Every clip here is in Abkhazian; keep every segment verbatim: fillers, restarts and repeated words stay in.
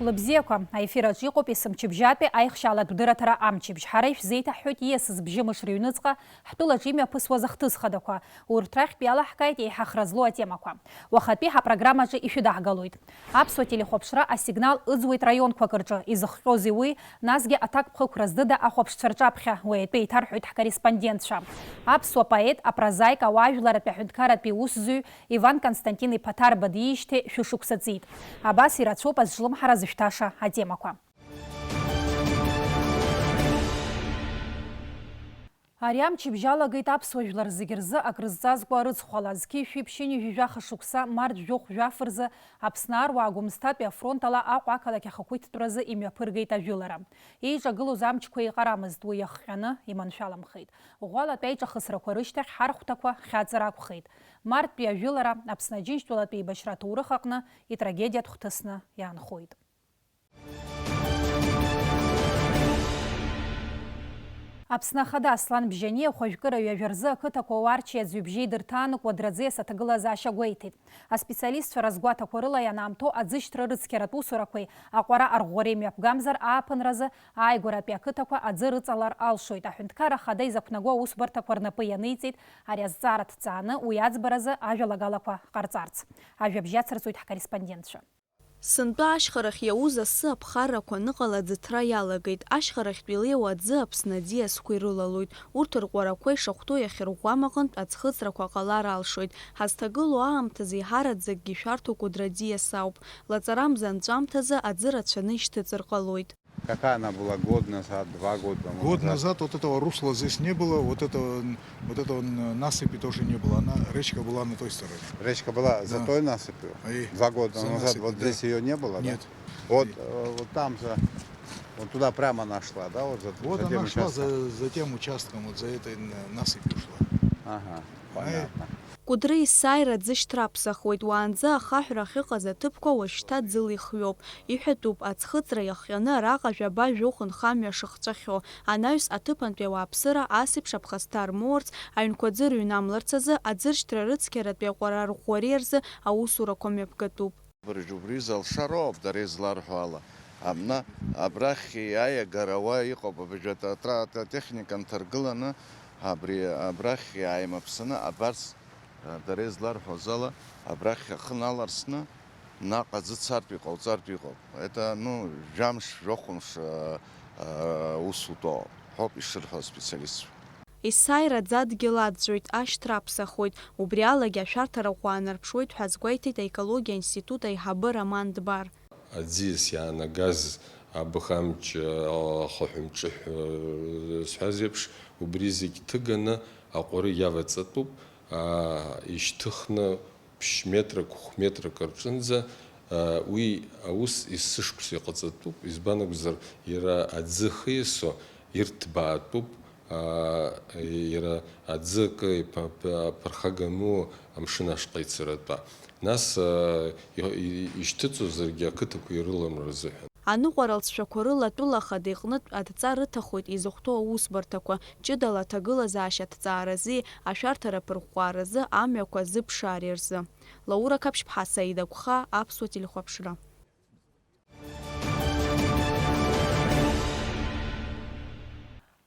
Лыбзиақәа, аефир аҿы иҟоуп есымчыбжьатәи аихшьаалатә дырраҭара амчыбжь. Ҳара ишәзеиҭаҳҳәоит ииасыз бжьымш рыҩныҵҟа ҳтәылаҿ имҩаԥысуаз ахҭыс хадақәа. Урҭ рахьтә иалаҳкааит еиҳа хра злоу атемақәа. Уахатәи ҳапрограммаҿы ишәыдаҳгалоит. Аԥсуа телехәаԥшра асигнал ыӡуеит раионқәак рҿы. Изыхҟьозеи уи? Насгьы аҭакԥхықәра здыда ахәаԥшцәа рҿаԥхьа, уи атәы еиҭарҳәоит ҳкорреспондентцәа. Аԥсуа поет, апрозаик, ауаажәларратә аҳәынҭқарратәи усзуҩ Иван Константин-иԥа Ҭарба диижьҭеи шәышықәса ҵит. Абас ирацәоуп азҿлымҳара зышәҭаша атемақәа. Ари амчыбжь алагеит аԥсуа жәлар зегьы рзы акрызҵазкуа арыцхәала, зқьи жәшәи ԥшьынҩажәи жәаха шықәса, март жәохә жәаф рзы Аԥсны аруаа Гәымсҭатәи афронт ала Аҟәа ақалақь ахақәиҭтәразы имҩаԥыргеит ажәылара. Еиҿагылоз амчқәа еиҟарамызт, уи иахҟьаны иманшәаламхеит. Ӷәӷәалатәи аиҿахысрақәа рышьҭахь ҳархәҭақәа хьаҵыр акәхеит. Марттәи ажәылара Аԥсны Аџьынџьтәылатәи еибашьраҭоурыхаҟны итрагедиатә хҭысны иаанхоит. Аԥсны Ахада Аслан Бжьаниа хәажәкыра ҩажәа рзы ақыҭақәа уарчеи аӡҩыбжьеи дырҭааны Кәадраӡиас аҭагылазаашьа гәеиҭеит. Аспециалистцәа разгәаҭақәа рыла ианаамҭоу аӡышьҭра рыцқьаратә усурақәеи аҟәара арӷәӷәареи мҩаԥгамзар, ааԥынразы ааигәаратәи ақыҭақәа аӡы рыҵалар алшоит. Аҳәынҭқарра Ахада изақәнаго аусбарҭақәа рнапы ианиҵеит ари азҵаара ҭҵааны, уи аӡбаразы ажәалагалақәа ҟарҵарц. Ажәабжь иацырҵоит ҳкорреспондентцәа. Сынтәа ашьхарахь иауз асы аԥхаррақәа аныҟала аӡыҭра иалагеит. Ашьхарахьтә илеиуа аӡы Аԥсны аӡиасқәа ирылалоит. Урҭ рҟәарақәа ишахәҭоу иахьырӷәӷәам аҟынтә аӡхыҵрақәа ҟалар алшоит. Ҳазҭагылоу аамҭазы еиҳараӡакгьы ишәарҭоу Кәыдры аӡиас ауп. Лаҵарамза анҵәамҭазы аӡы рацәаны ишьҭыҵыр ҟалоит. Какая она была год назад, два года тому Год назад? Назад вот этого русла здесь не было, вот этого, вот этого н-, насыпи тоже не было. Она, речка была на той стороне. Речка была за Да. той насыпью? И Два года за назад насыпью, вот да. здесь её не было, да? Нет. Вот, И э, вот там за, вот туда прямо она шла, да? Вот за, Вот за она тем шла участком? за, за тем участком, вот за этой н-, насыпью шла. Ага, И понятно. Кәыдры есааира аӡы шьҭраԥсахуеит, уаанӡа ахаҳәра ахьыҟаз аҭыԥқәа уашьҭа ӡыла ихҩоуп. Иҳәатәуп, аӡхыҵра иахҟьаны араҟа жәаба-жәохә нхамҩа шыхҵәахьоу. Анаҩс аҭыԥантәи ауааԥсыра ас еиԥш аԥхасҭа рмоурц, аҩнқәа аӡы рыҩнамларц азы аӡыршьҭра рыцқьаратәи аҟәара арӷәӷәареи рзы аусурақәа мҩаԥгатәуп. Убри, убри залшароуп, дара изларҳәо ала. Абна, абрахь аиагара уа иҟоуп, абыржәы атра-, атехника нҭаргыланы, абри, абрахь иааимаԥсаны, абарс, а, дара изларҳәоз ала, абрахь ахы наларсны, наҟ аӡы цартә иҟауҵартә иҟоуп. Это, ну, жәамш, жәохәымш, а, а, усутәоуп, ҳәоуп ишырҳәо аспециалистцәа. Есааира аӡы адгьыл аӡәӡәоит, ашьҭра аԥсахоит. Убри алагьы ашәарҭара ӷәӷәа аанарԥшуеит ҳәа азгәеиҭеит аекологиа аинститут аиҳабы Роман Дбар. Аӡиас иаанагаз абӷамҷ, ахаҳәымҿыҳәа зҳәаз еиԥш, убри зегь ҭыганы аҟәары иаваҵатәуп, аа, ишьҭыхны ԥшь метрак, хә метрак рҿынӡа, аа, уи аус есышықәса иҟаҵатәуп, избан акәзар, иара аӡы хиасо ирҭбаатәуп, аа, иара аӡы акы иԥа-, ԥа-, ԥырхагаму амшын ашҟа ицаратәа. Нас, аа, и-, и-, ишьҭыҵуазаргьы ақыҭақәа ирыламра рзыҳәан. Аныҟәара лҵшәақәа рыла атәыла ахада иҟнытә адҵа рыҭахоит изыхәҭоу аусбарҭақәа, ҷыдала аҭагылазаашьа аҭҵааразы, ашәарҭара аԥырӷәӷәаразы, амҩақәа азыԥшаареи рзы. Лаура Қаԥшьԥҳа, Саида Гәха, Аԥсуа телехәаԥшра.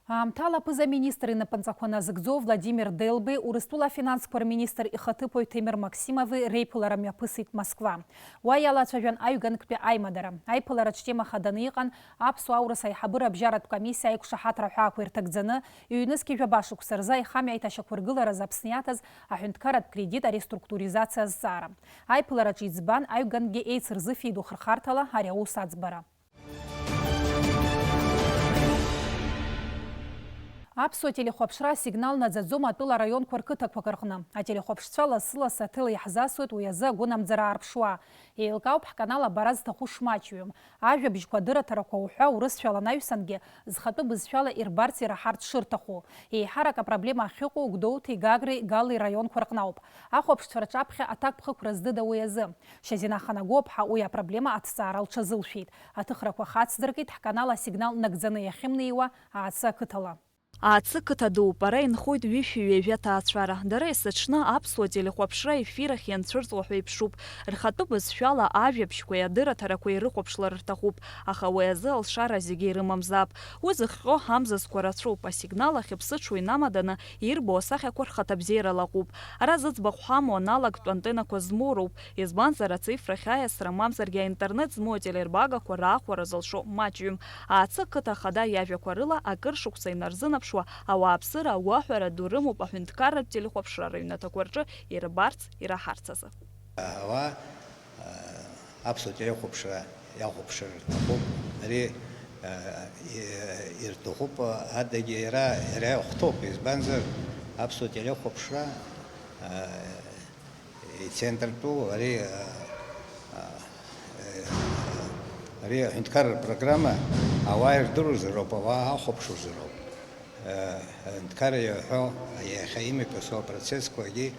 Аамҭала аԥыза-министр инапынҵақәа назыгӡо Владимир Делбеи Урыстәыла афинансқәа рминистр ихаҭыԥуаҩ Ҭемыр Максимови реиԥылара мҩаԥысит Москва. Уа иалацәажәан аҩганктәи аимадара. Аиԥылараҿ тема хаданы иҟан аԥсуа-аурыс аиҳабыра абжьаратә комиссиа аиқәшаҳаҭра аҳәаақәа ирҭагӡаны, ҩнызқьи жәаба шықәса рзы аихамҩа аиҭашьақәыргыларазы Аԥсны иаҭаз аҳәынҭқарратә кредит ареструктуризациа азҵаара. Аиԥылараҿы иӡбан аҩгангьы еицырзыфеит ухырхарҭала ари аус аӡбара. Аԥсуа телехәаԥшра асигнал наӡаӡом атәыла араионқәа рқыҭақәак рҟны. Ателехәаԥшцәа лассы-лассы аҭел иаҳзасуеит уи азы агәынамӡара аарԥшуа. Еилкаауп ҳканал абара зҭаху шмаҷҩым. Ажәабжьқәа, адырраҭарақәа уҳәа урысшәала анаҩсангьы, зхатәы бызшәала ирбарц ираҳарц шырҭаху. Еиҳарак апроблема ахьыҟоу Гәдоуҭеи Гагреи Галеи раионқәа рҟноуп. Ахәаԥшцәа рҿаԥхьа аҭакԥхықәра здыда уи азы. Шьазина Ханагәаԥҳа уи апроблема аҭҵаара лҽазылшәеит. Аҭыхрақәа хацдыркит ҳканал асигнал нагӡаны иахьымнеиуа Аацы ақыҭала. Аацы қыҭа дууп, ара инхоит ҩышәи ҩажәа ҭаацәара. Дара есыҽны аԥсуа телехәаԥшра ефир ахь ианцәырҵуа ҳәа иԥшуп. Рхатәы бызшәала ажәабжьқәеи адырраҭарақәеи рыхәаԥшлар рҭахуп, аха уи азы алшара зегьы ирымамзаап. Уи зыхҟьо ҳамзызқәа рацәоуп, асигнал ахьыԥсыҽу инамаданы ирбо асахьақәа рхаҭабзиарала аҟәуп. Ара зыӡбахә ҳамоу аналогтә антеннақәа змоу роуп, избанзар, ацифрахь аиасра, мамзаргьы аинтернет змоу ателербагақәа раахәара зылшо маҷҩым. Аацы қыҭа ахада иажәақәа рыла, акыр шықәса инарзынаԥшуа, ауааԥсыра агәаҳәара ду рымоуп аҳәынҭқарратә телехәаԥшра рыҩнаҭақәа рҿы ирбарц, ираҳарц азы. Ауаа, а, аԥсуа телехәаԥшра иахәаԥшыр рҭахуп. Ари, а, и-, ирҭахуп, адагьы иара, иара иахәҭоуп, избанзар, аԥсуа телехәаԥшра, а, ицентртәу ари, а, а, ари аҳәынҭқарра программа ауаа ирдыруазароуп, ауаа ахәаԥшуазароуп. Аҳәынҭқарра иаҳәо, иахьа имҩаԥысуа апроцессқәагьы,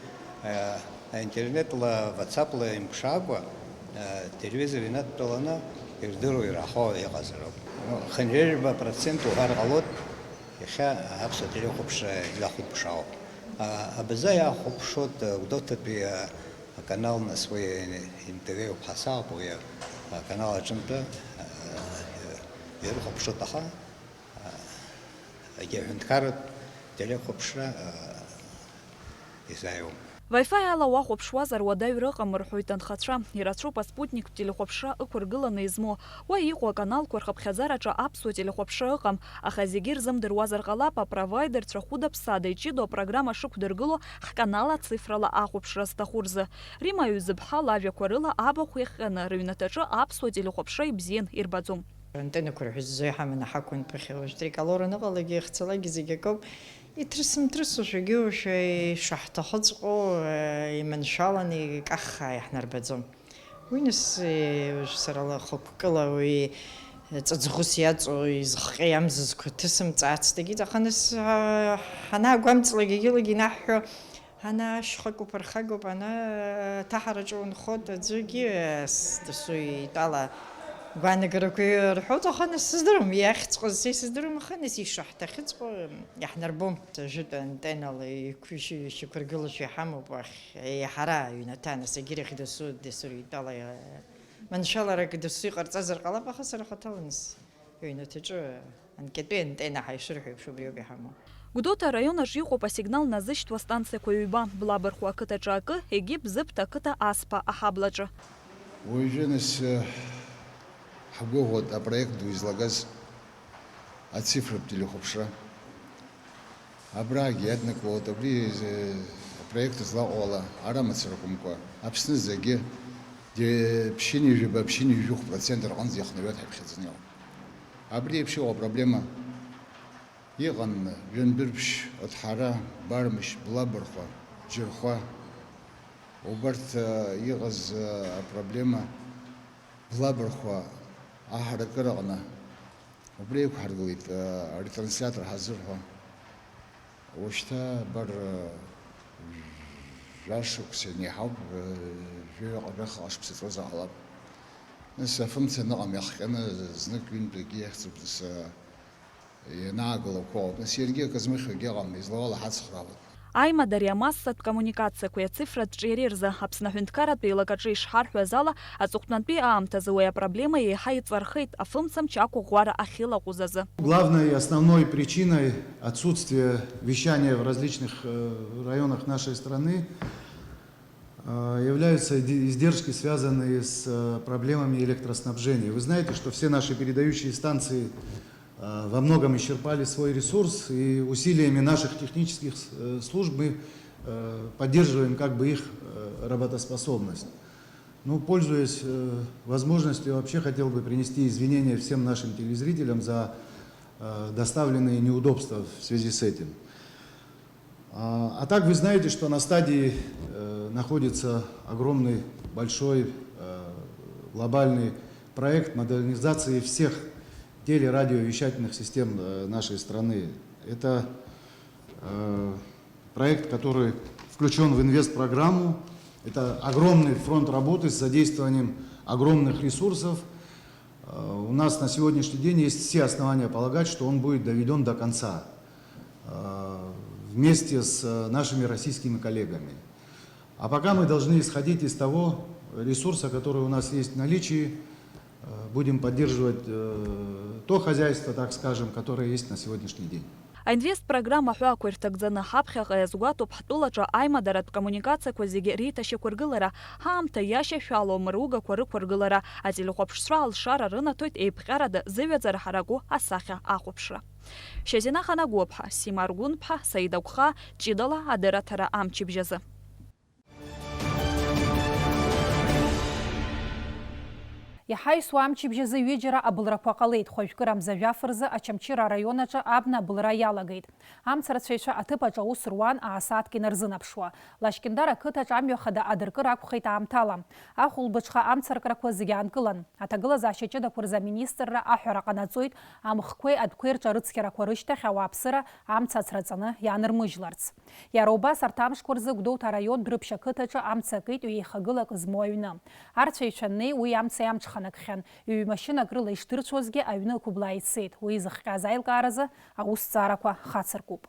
аинтернетла, ватсапла имԥшаакәа, ателевизор инадтәаланы ирдыруа, ираҳауа иҟазароуп. Хынҩажәба процент уҳәар ҟалоит, иахьа аԥсуа телехәаԥшра излахәаԥшуа. Абаза иахәаԥшуеит Гәдоуҭатәи аканал, нас уи Н Т В ауп ҳасаауп, уи аканал аҿынтәы ирыхәаԥшуеит, аха егьи аҳәынҭқарратә телехәаԥшра, а, изааиуам. Wi-Fi ала уахәаԥшуазар уадаҩра ыҟам рҳәоит анхацәа. Ирацәоуп аспутниктә телехәаԥшра ықәыргыланы измоу. Уа иҟоу аканалқәа рхыԥхьаӡараҿы аԥсуа телехәаԥшра ыҟам, аха зегьы ирзымдыруазар ҟалап, апровайдерцәа хәыда-ԥсада иҷыдоу апрограмма шықәдыргыло ҳканал ацифрала ахәаԥшра зҭаху рзы. Рима Аҩзыԥҳа лажәақәа рыла абахә иахҟьаны рыҩнаҭаҿы аԥсуа телехәаԥшра ибзиан ирбаӡом. Антеннақәа рҳәазо иҳаманы ҳақәынтәахьеит. Уажә триколор аныҟалагьы, иахьцалакгьы зегь акоуп. Иҭрысымҭрысушәагьы уажә ишаҳҭахыҵәҟьоу, э, иманшәаланы икаххаа иаҳнарбаӡом. Уи нас, э, уажә сара ла-, хықәкыла уи ҵаҵӷәыс иаҵоу изыхҟьа иамзызқәа ҭысымҵаацҭагьы, аха нас, а, ҳанаагәамҵлак егьылагьы инаҳҳәо, ана ашьхагоуп, рхагоуп, ана, э, ҭаҳараҿы унхоит, аӡәгьы, э, с-, дасу итәала гәаанагарақәа ирҳәоит, аха нас сыздырам, иахьҵәҟьаз са исыздырам, аха нас ишаҳҭахьыҵәҟьо иаҳнарбом. Ҵәажәытәы антеннала иқәышьы-, ишьақәыргылашәа иҳамоуп уахь, еиҳара аҩнаҭа, нас егьирахь дасу, дасу итәала, э, маншәаларак дасу иҟарҵазар ҟалап, аха сара хаҭала нас. Аҩнаҭаҿы анкьатәи антенна ҳәа ишырҳәо еиԥш убриоуп иҳамоу. Гәдоуҭа араион аҿы иҟоуп асигнал назышьҭуа станциақәа ҩба, Блабырхәа ақыҭаҿы акы, егьи Бзыԥҭа ақыҭа Аспа аҳаблаҿы. Уажәы нас, э, ҳгәыӷуеит апроект ду излагаз ацифратә телехәаԥшра. Абрагь иаднакылоит, абри, э, апроект злаҟоу ала, ара мацара акәымкәа, Аԥсны зегьы, де-, ԥшьынҩажәаба, ԥшьынҩажәихә процент рҟынӡа иахнаҩоит ҳаиԥхьаӡаны иҟоу. Абри еиԥш иҟоу апроблема иҟан Жәандәырԥшь, Оҭҳара, Бармышь, Блабырхәа, Џьырхәа. Убарҭ, э, иҟаз, э, апроблема Блабырхәа аҳаракыраҟны. Убри иқәҳаргылеит, а, аретранслиатор ҳазырҳәо. Уажәшьҭа, абар, а, жәашықәса инеиҳауп, а, жәаҩа ҟаԥшь шықәса ҵуазар ҟалап. Нас афымца аныҟам иахҟьаны, знык-ҩынтәгьы иахьӡуп, нас, а, ианаагылақәоуп. Нас иаргьы акы змыхьуагьы ыҟам, излауала ҳацхраауеит. Аимадареи амассатә коммуникациақәеи ацифратә ҿиареи рзы Аԥсны аҳәынҭқарратә еилакаҿы ишҳарҳәаз ала, аҵыхәтәантәи аамҭазы уи апроблема еиҳа иҵәархеит, афымцамч ақәыӷәӷәара ахьылаҟәыз азы. Главной и основной причиной отсутствия вещания в различных, э, районах нашей страны, э, являются иде-, издержки, связанные с, э, проблемами электроснабжения. Вы знаете, что все наши передающие станции э, во многом исчерпали свой ресурс, и усилиями наших технических с-, э, служб мы, э, поддерживаем как бы их, э, работоспособность. Ну, пользуясь, э, возможностью, вообще хотел бы принести извинения всем нашим телезрителям за, э, доставленные неудобства в связи с этим. А, а так вы знаете, что на стадии, э, находится огромный, большой, э, глобальный проект модернизации всех телерадиовещательных систем, э, нашей страны. Это, э, проект, который включён в инвестпрограмму. Это огромный фронт работы с задействованием огромных ресурсов. Э, у нас на сегодняшний день есть все основания полагать, что он будет доведён до конца. э, вместе с, э, нашими российскими коллегами. А пока мы должны исходить из того ресурса, который у нас есть в наличии, э, будем поддерживать, э, то хозяйство, так скажем, которое есть на сегодняшний день. Аинвест программа ҳәаақәа ирҭагӡаны, ҳаԥхьаҟа иазгәаҭоуп ҳтәылаҿы аимадаратә коммуникациақәа зегьы реиҭашьақәыргылара, ҳаамҭа иашьашәало амыругақәа рықәыргылара, ателехәаԥшцәа алшара рынаҭоит еиԥҟьарада зыҩаӡара ҳараку асахьа ахәаԥшра. Шьазина Ханагәыԥҳа, Сима Аргәынԥҳа, Саид Агәхаа, ҷыдала адырраҭара амчыбжь азы. Иҳаҩсуа амчыбжь азы ҩыџьара абылрақәа ҟалеит, хәажәкыра мза жәаф рзы Очамчыра араион аҿы абна абылра иалагеит. Амцарцәаҩцәа аҭыԥ аҿы аус руан аасааҭк инарзынаԥшуа. Лашькьындар ақыҭаҿы амҩахада адыркыр акәхеит аамҭала. Ахәылбыҽха амцаркрақәа зегьы аанкылан. Аҭагылазаашьа ҷыдақәа рзы аминистрра аҳәара ҟанаҵоит, амхқәеи адәқәеи рҿы арыцқьарақәа рышьҭахь ауааԥсыра амца ацраҵаны иаанырмыжьларц. Иара убас арҭ амшқәа рзы Гәдоуҭа араион Дрыԥшь ақыҭаҿы амца акит ҩеихагылак змоу аҩны. Арцәаҩцәа аннеи, уи амца иамҽханакхьан. Ҩ-машьынак рыла ишдырцәозгьы, аҩны ықәыблаа ицеит. Уи зыхҟьаз аилкааразы аусҭҵаарақәа хацыркуп.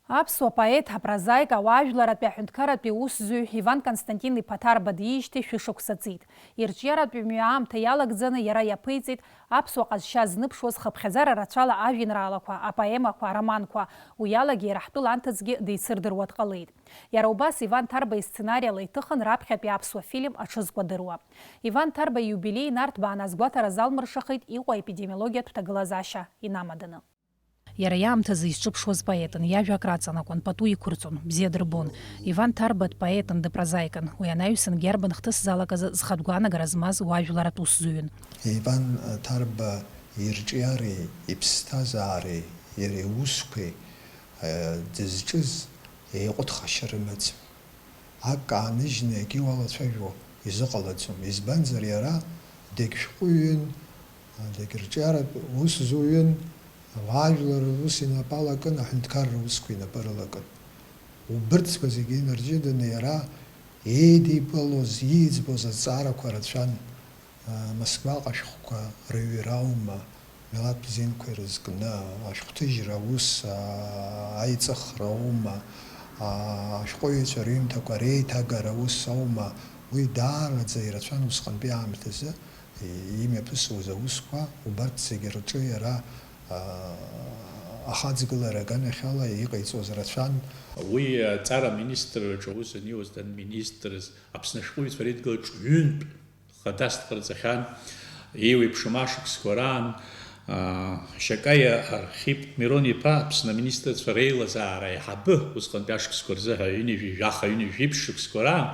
Аԥсуа поет, апрозаик, ауаажәларратәи аҳәынҭқарратәи усзуҩ Иван Константин-иԥа Ҭарба диижьҭеи шәышықәса ҵит. Ирҿиаратәи мҩа аамҭа иалагӡаны иара иаԥиҵеит аԥсуа ҟазшьа зныԥшуаз хыԥхьаӡара рацәала ажәеинраалақәа, апоемақәа, ароманқәа, уи алагьы иара ҳтәыла анҭыҵгьы деицырдыруа дҟалеит. Иара убас Иван Ҭарба исценариала иҭыхын раԥхьатәи аԥсуа фильм Аҽызкәадыруа. Иван Ҭарба ииубилеи инарҭбааны азгәаҭара залмыршахеит Иҟәа епидемиологиатә ҭагылазаашьа инамаданы. Иара иаамҭазы изҿыԥшуаз поетын, иажәа акраҵанакуан, пату иқәырҵон, бзиа дырбон. Иван Ҭарба дпоетын, дыпрозаикын. Уи анаҩсангьы иарбан хҭыс залак азы зхатә гәаанагара змаз уаажәларратә усзуҩын. Иван Ҭарба ирҿиареи иԥсҭазаареи иара иусқәеи, э, дызҿыз еиҟәыҭхашьа рымаӡам. Акы ааныжьны егьи уалацәажәо изыҟалаӡом, избанзар иара дегьшәҟәыҩҩын, дегьырҿиаратә усзуҩын, ауаажәлар рус инапы алакын, аҳәынҭқарра усқәа инапы рылакын. Убырҭқәа зегьы инарҷыданы иара еидибалоз, ииӡбоз азҵаарақәа рацәан. Москваҟа ашәҟәқәа рыҩра аума, милаҭтә зинқәа ирызкны, ашәҟәҭыжьра аус, аиҵыхра аума, ашәҟәыҩҩцәа рҩымҭақәа реиҭагара аус аума, уи даараӡа ирацәан усҟантәи аамҭазы имҩаԥысуаз аусқәа, убарҭ зегьы рҿы иара ахаҵгылара аганахьала иҟаиҵоз рацәан. Уи аҵара аминистрраҿы аус аниуаз данминистрыз, Аԥсны ашәҟәыҩҩцәа реидгыла ҿ-ҩынтә хадас дҟарҵахьан, еиуеиԥшым ашықәсқәа раан, аа, Шьакаиа Архип Мирон-иԥа Аԥсны аминистрцәа реилазаара аиҳабы, усҟантәи ашықәсқәа рзы ҳәа ҩынҩажәи жәаха, ҩынҩажәи ԥшь шықәсқәа раан,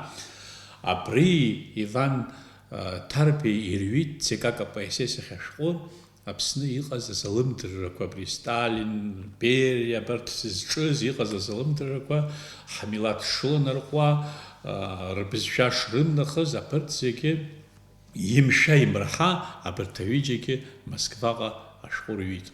абри Иван, аа, Ҭарбеи ирҩит Ц К К П С С ахь ашәҟәы, Аԥсны иҟаз азалымдыррақәа, абри Сталин, Бериа, абарҭ зызҿыз иҟаз азалымдыррақәа, ҳмилаҭ шыланарҟәуа, аа, рбызшәа шрымнахыз, абарҭ зегьы имшәа-имырҳа, абарҭ аҩыџьагьы Москваҟа ашәҟәы рҩит.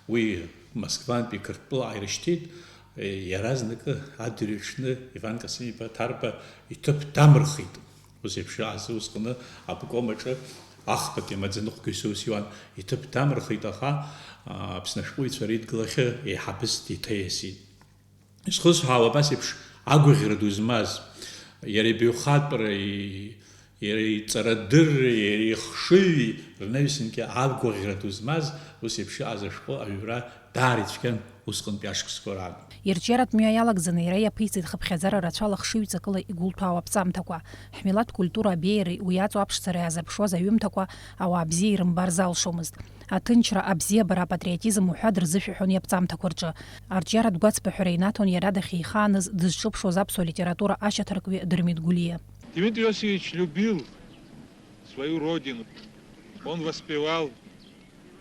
Уи Москвантәи Қырҭтәылаҟа ирышьҭит, иаразнакы адырҩаҽны Иван Касым-иԥа Ҭарба иҭыԥ дамырхит. Ус еиԥш иҟаз усҟаны обком аҿы ахԥатәи амаӡаныҟәгаҩ сус иуан, иҭыԥ дамырхит, аха, а, Аԥсны ашәҟәыҩҩцәа реидгылахьы еиҳабыс деиҭаиасит. Изхысҳәаауа абас еиԥш агәаӷьра ду змаз, иара ибаҩхатәра, и-, иара иҵарадырреи, иара ихшыҩи рнаҩсангьы агәаӷьра ду змаз, ус еиԥш иҟаз ашәҟәы аҩра даара ицәгьан. Усҟантәи ашықәсқәа раан. Ирҿиаратә мҩа иалагӡаны иара иаԥиҵеит хыԥхьаӡара рацәала хшыҩҵакыла игәылҭәаау аԥҵамҭақәа. Ҳмилаҭ культура абеиареи уи аҵоу аԥшӡара иаазырԥшуаз аҩымҭақәа ауаа бзиа ирымбар залшомызт. Аҭынчра, абзиабара, апатриотизм уҳәа дырзышәаҳәон иаԥҵамҭақәа рҿы. Арҿиаратә гәаҵԥыҳәара инаҭон иара дахьихааныз дызҿыԥшуаз аԥсуа литература ашьаҭаркҩы Дырмит Гәлиа. Дмитрий Иосифович любил свою родину. Он воспевал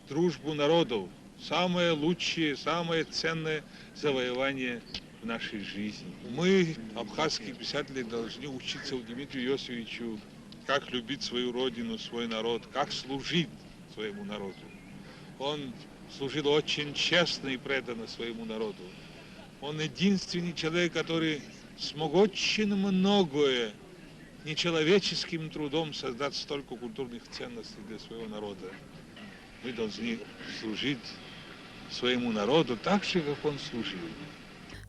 дружбу народов, самое лучшее, самое ценное завоевание в нашей жизни. Мы, абхазские писатели, должны учиться у Дмитрия Иосифовича, как любить свою родину, свой народ, как служить своему народу. Он служил очень честно и преданно своему народу. Он единственный человек, который смог очень многое нечеловеческим трудом создать столько культурных ценностей для своего народа. Мы должны служить своему народу так же, как он служил.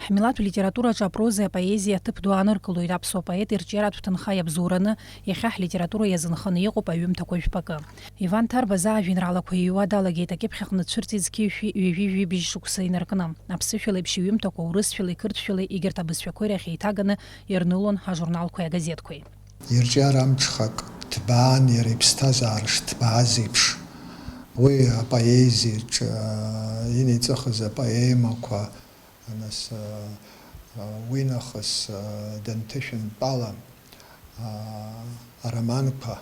Ҳмилаҭтә литератураҿы апрозеи апоезиеи аҭыԥ ду ааныркылоит аԥсуа поет ирҿиаратә ҭынха иабзоураны, иахьа ҳлитература иазынханы иҟоуп аҩымҭақәа жәпакы. Иван Ҭарба заа ажәеинраалақәа иҩуа далагеит, акьыԥхь аҟны дцәырҵит зқьи жәшәи ҩажәи жәибжь шықәса инаркны. Аԥсышәала еиԥш иҩымҭақәа урысшәалеи қырҭшәалеи егьырҭ абызшәақәеи рахь еиҭаганы ирнылон ажурналқәеи агазеҭқәеи. Ирҿиара амҽхак ҭбаан иара иԥсҭазаара шҭбааз еиԥш. Уи апоезиаҿы, а, инеиҵыхыз апоемақәа, нас, а, а, уи нахыс, а, данҭышәынтәала, а, ароманқәа,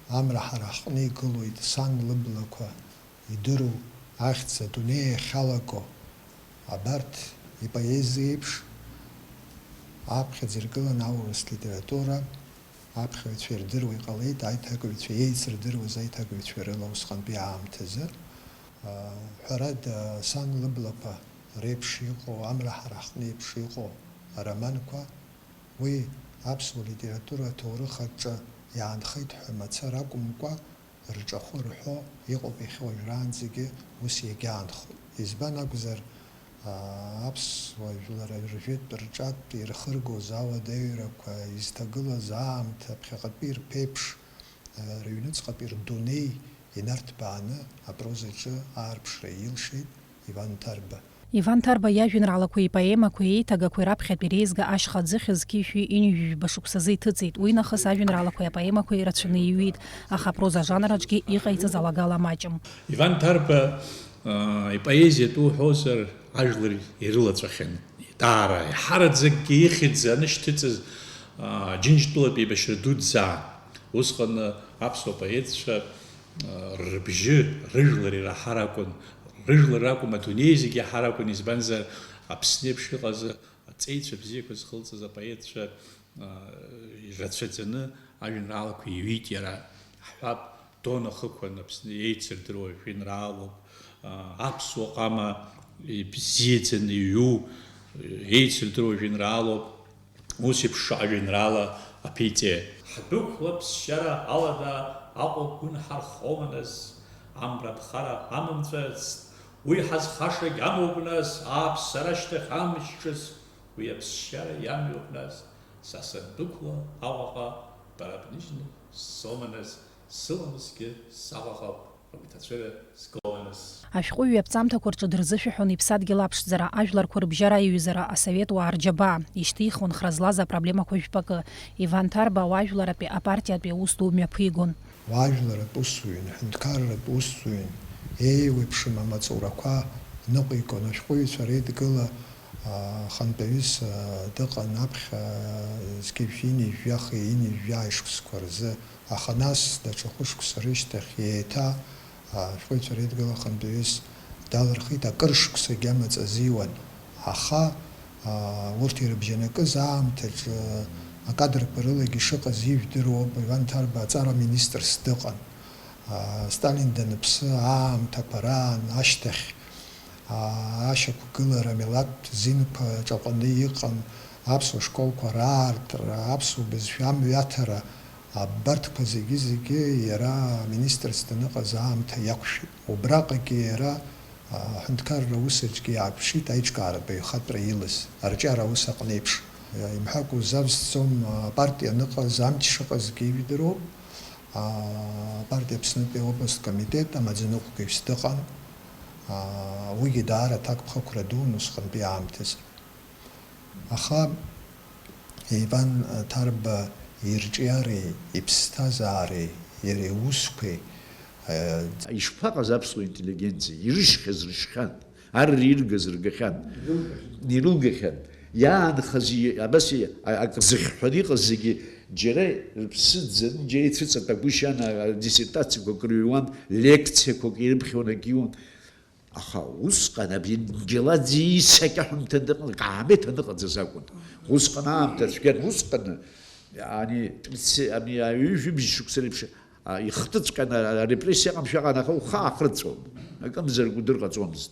Амра ҳара ҳҟны игылоит, Сан лыблақәа, Идыру, Ахьӡ адунеи иахьалаго, абарҭ ипоезиа еиԥш аԥхьаӡа иргылан аурыс литература, аԥхьаҩцәа ирдыруа иҟалеит, аиҭагаҩцәа, еицырдыруаз аиҭагаҩцәа рыла усҟантәи аамҭазы. Ҳәарада, Сан лыблақәа реиԥш иҟоу, Амра ҳара ҳҟны еиԥш иҟоу ароманқәа, уи аԥсуа литература аҭоурых аҿы иаанхеит ҳәа мацара акәымкәа, рҿахәы рҳәо иҟоуп иахьа уажәраанӡагьы ус иагьаанхоит. Избан акәзар, аа, аԥсуа жәлар ржәытә рҿатә ирхыргоз ауадаҩрақәа, изҭагылаз аамҭа, ԥхьаҟатәи рԥеиԥш, аа, рыҩныҵҟатәи рдунеи инарҭбааны апрозаҿы аарԥшра илшеит Иван Ҭарба. Иван Ҭарба иажәеинраалақәеи ипоемақәеи еиҭагақәеи раԥхьатәи реизга ашьха аӡыхь зқьи жәшәи ҩажәи жәба шықәсазы иҭыҵит, уи нахыс ажәеинраалақәеи апоемақәеи рацәаны иҩит, аха апроза ажанр аҿгьы иҟаиҵаз алагала маҷым. Иван Ҭарба, аа, ипоезиа атәы уҳәозар, ажәлар ирылаҵәахьан. Даара иҳараӡакгьы ихьӡ анышьҭыҵыз, аа, Џьынџьтәылатәи еибашьра дуӡӡа. Усҟан аԥсуа поетцәа, аа, рыбжьы, рыжәлар ираҳар акәын. Рыжәлар ракәым, адунеи зегьы иаҳар акәын, избанзар, Аԥсны еиԥш иҟаз аҵеицәа бзиақәа зхылҵыз апоетцәа, аа, ирацәаӡаны ажәеинраалақәа иҩит иара. Ҳҳәап, Дона Хықәан Аԥсны еицырдыруа жәеинраалоуп, аа, аԥсуа ҟама ибзиаӡаны иҩу, еицырдыруа жәеинраалоуп, ус еиԥш шаҟа жәеинраала аԥиҵеи. Ҳдәықәлап ԥсшьара алада, Аҟәа гәы нҳархома нас, Амра ԥхара амамҵацт, уи ҳазхашагь амоуп нас, ааԥсара ашьҭахь амч ҿыц, уи аԥсшьара иамҩоуп нас, са сандәықәла Аҟәаҟа, бара бныжьны сцома нас, сыламысгьы саҟәаҟап, агәҭацәыра згома нас. Ашәҟәыҩҩы аԥҵамҭақәа рҿы дырзышәаҳәон иԥсадгьыл аԥшӡара, ажәларқәа рыбжьара аиҩызара, асовет уаа рџьабаа, ишьҭихуан хра злаз апроблемақәа жәпакы. Иван Ҭарба ауаажәларатәи апартиатәи аус ду мҩаԥигон. Уаажәларатә усзуҩын, ҳәынҭқарратә усзуҩын, еиуеиԥшым амаҵурақәа ныҟәигон, ашәҟәыҩҩцәа реидгыла, а, хантәаҩыс, а, дыҟан аԥхьа, а, зқьи жәшәи ҩынҩажәи жәаха, ҩынҩажәи жәаа ишықәсқәа рзы, аха нас, даҽа хәышықәса рышьҭахь, еиҭа, а, ашәҟәыҩҩцәа реидгыла ахантәаҩыс далырхит, акыр шықәсагьы амаҵ азиуан, аха, аа, урҭ ирыбжьанакыз аамҭаҿы, акадрқәа рылагьы шыҟаз ижәдыруоуп, Иван Ҭарба аҵара министрс дыҟан. Аа, Сталин даныԥсы аамҭақәа раан ашьҭахь, аа, ашьақәгылара, амилаҭтә зинқәа ҿаҟәаны иҟан, аԥсуа школқәа раартра, аԥсуа бызшәа амҩаҭара, абарҭқәа зегьы-зегьы иара министрс даныҟаз аамҭа иақәшәеит. Убраҟагьы иара аҳәынҭқарра аус аҿгьы иааԥшит аиҿкааратә аҩхатәра илаз, арҿиара аус аҟны еиԥш. Имҳәакәа узавсӡом, апартиа аныҟаз, амч шыҟазгьы ижәдыруоуп. Апартиа Аԥснытәи аобласттә комитет амаӡаныҟәгаҩыс дыҟан. Уигьы даара аҭакԥхықәра дуун усҟантәи аамҭазы. Аха Иван Ҭарба ирҿиареи, иԥсҭазаареи, иара иусқәеи, Ишԥаҟаз аԥсуа интеллигенциа? Ирышьхьаз рышьхьан, ар иргаз ргахьан, ирылгахьан. Иаанхаз и-, абас и-, а-, ак зыхьҳәаны иҟаз зегьы џьара рыԥсы ӡаны, џьара ицәыҵатәагәышьан, а-, а-, диссертациақәак рыҩуан, лекциақәак ирыԥхьон, акы иуан. Аха усҟан абри Џьелаӡе исакьаҳәымҭа дыҟан, каамеҭ аныҟаӡаз акәын. Усҟан аамҭа цәгьан, усҟан ани Тәыци, ами, аҩажәи жәибжь шықәса реиԥш, а, ихтыҵәҟьаны, а, арепрессиа ыҟамшәа ыҟан, аха ухы аахырҵәон, акымзарак удырҟаҵомызт.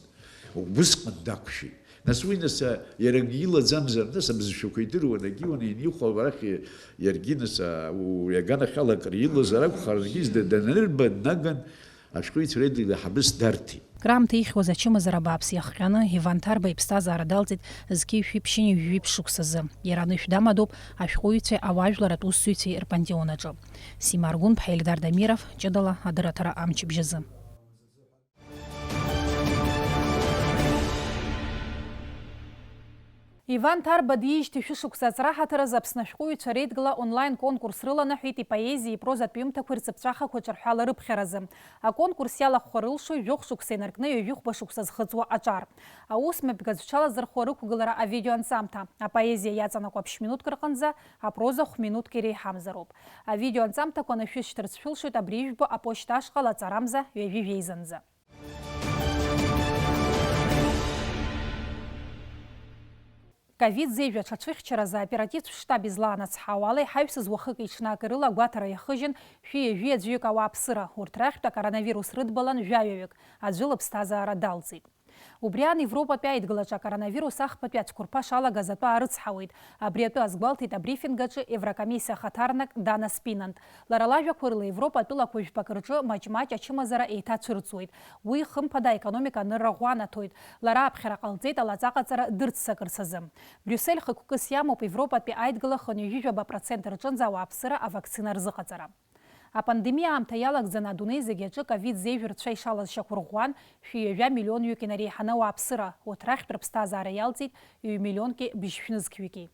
Убысҟан дақәшәеит. Нас уи, нас, а, иара акгьы илаӡамзар, нас абызшәақәа идыруан, акгьы иуан, ианихәа арахь иаргьы, нас, а, у-, иаганахьала акыр илазар акәхаргьы, изда данырба днаган, Ашәҟәыҩҩцәа реидгыла ҳабыс дарҭеит. Краамҭа ихьуаз ачымазара бааԥс иахҟьаны, Иван Ҭарба иԥсҭазаара далҵит зқьи жәшәи ԥшьынҩажәи жәиԥшь шықәсазы. Иара анышә дамадоуп ашәҟәыҩҩцәеи ауаажәларратә усзуҩцәеи рпантеон аҿы. Сима Аргәынԥҳа, Ельдар Дамиров, ҷыдала адырраҭара амчыбжь азы. Иван Ҭарба диижьҭеи шәышықәса аҵра ҳаҭыр азы Аԥсны ашәҟәыҩҩцәа реидгыла онлайн-конкурс рыланаҳәеит ипоезиеи ипрозатә ҩымҭақәеи рҵыԥҵәахақәа ҿырҳәала рыԥхьаразы. Аконкурс иалахәхар ылшоит жәохә шықәса инаркны ҩажәихәба шықәса зхыҵуа аҿар. Аус мҩаԥгатәцәала зырхуа рықәгылара авидеоанҵамҭа, апоезиа иаҵанакуа ԥшь-минуҭк рҟынӡа, апроза хә-минуҭк иреиҳамзароуп. Авидеоанҵамҭақәа анышәышьҭырц шәылшоит абри ижәбо аԥошьҭа ашҟа лаҵарамза ҩажәи жәеизанӡа. Ковид зежә аҽацәыхьчаразы аоперативтә штаб излаанацҳауа ала, иҳаҩсыз уахыки-ҽнаки рыла агәаҭара иахыжьын шәи ҩажәи аӡәҩык ауааԥсыра. Урҭ рахьтә акоронавирус рыдбалан жәаҩаҩык, аӡәы лыԥсҭазаара далҵит. Убри аан Европатәи аидгылаҿы акоронавирус ахԥатәи ацәқәырԥа шалагаз атәы аарыцҳауеит. Абри атәы азгәалҭеит абрифинг аҿы Еврокомиссиа ахаҭарнак Дана Спинант. Лара лажәақәа рыла, Европа атәылақәа жәпак рҿы маҷ-маҷ ачымазара еиҭацәырҵуеит. Уи, хымԥада, аекономика анырра ӷәӷәа анаҭоит. Лара аԥхьара ҟалҵеит алаҵаҟаҵара дырццакырц азы. Брюссель хықәкыс иамоуп Европатәи аидгыла хынҩажәижәаба процент рҿынӡа ауааԥсыра авакцина рзыҟаҵара. Апандемиа аамҭа иалагӡаны адунеи зегь аҿы ковид зежә рцәа ишалаз шьақәырӷәӷәан, шәи ҩажәа миллионҩык инареиҳаны ауааԥсыра, урҭ рахьтә рыԥсҭазаара иалҵит ҩ-миллионки быжьшәнызқьҩыки.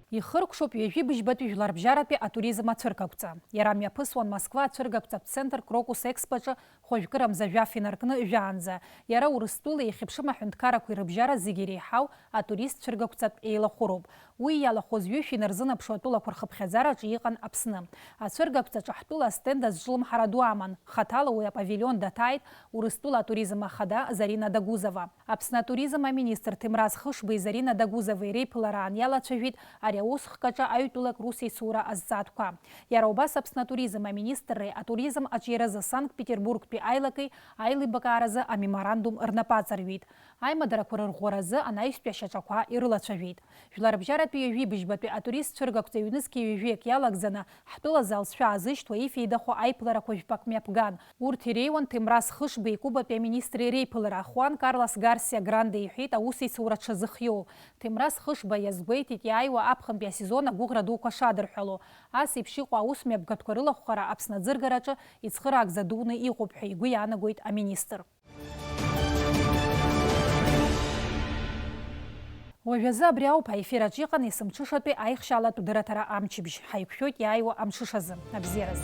Ихыркәшоуп ҩажәи быжьбатәи жәларбжьаратәи атуризм ацәыргақәҵа. Иара мҩаԥысуан Москва ацәыргақәҵатә центр Крокус Экспоаҿы хәажәкырамза жәаф инаркны жәаанӡа. Иара Урыстәылеи иахьыԥшым аҳәынҭқаррақәеи рыбжьара зегьы иреиҳау атурист цәыргақәҵатә еилахәыроуп. Уи иалахәыз ҩышә инарзынаԥшуа атәылақәа рхыԥхьаӡараҿы иҟан Аԥсны. Ацәыргақәҵаҿы ҳтәыла астенд азҿлымҳара ду аман. Хаҭала уи апавилион даҭааит Урыстәыла атуризм ахада Зарина Дагузова. Аԥсны атуризм аминистр Ҭемраз Хышбеи Зарина Дагузовеи реиԥылараан иалацәажәеит ари аусхк аҿы аҩтәылак русеицура азҵаатәқәа. Иара убас Аԥсны атуризм аминистрреи атуризм аҿиаразы Санкт-Петербургтәи аилаки аилибакааразы амеморандум рнапы аҵарҩит. Аимадарақәа рырӷәӷәаразы анаҩстәи ашьаҿақәа ирылацәажәеит. Жәларбжьаратәи ҩажәи быжьбатәи атурист цәыргақәҵа ҩнызқьи ҩажәиак иалагӡаны, ҳтәыла залҵшәа аазышьҭуа ифеидахо аиԥыларақәа жәпак мҩаԥган. Урҭ иреиуан Ҭемраз Хышбеи Кубатәи аминистри реиԥылара. Хуан Карлос Гарсиа Гранде иҳәеит аусеицура дшазыхиоу. Ҭемраз Хышба иазгәеиҭеит иааиуа аԥхынтәи асезон агәыӷра дуқәа шадырҳәало. Ас еиԥш иҟоу аус мҩаԥгатәқәа рылахәхара Аԥсны аӡыргараҿы ицхыраагӡа дуны иҟоуп ҳәа игәы иаанагоит аминистр. Уажәазы абри ауп аефир аҿы иҟан есымҽышатәи аихшьаалатә дырраҭара амчыбжь. Ҳаиқәшәоит иааиуа амҽышазы. Абзиараз.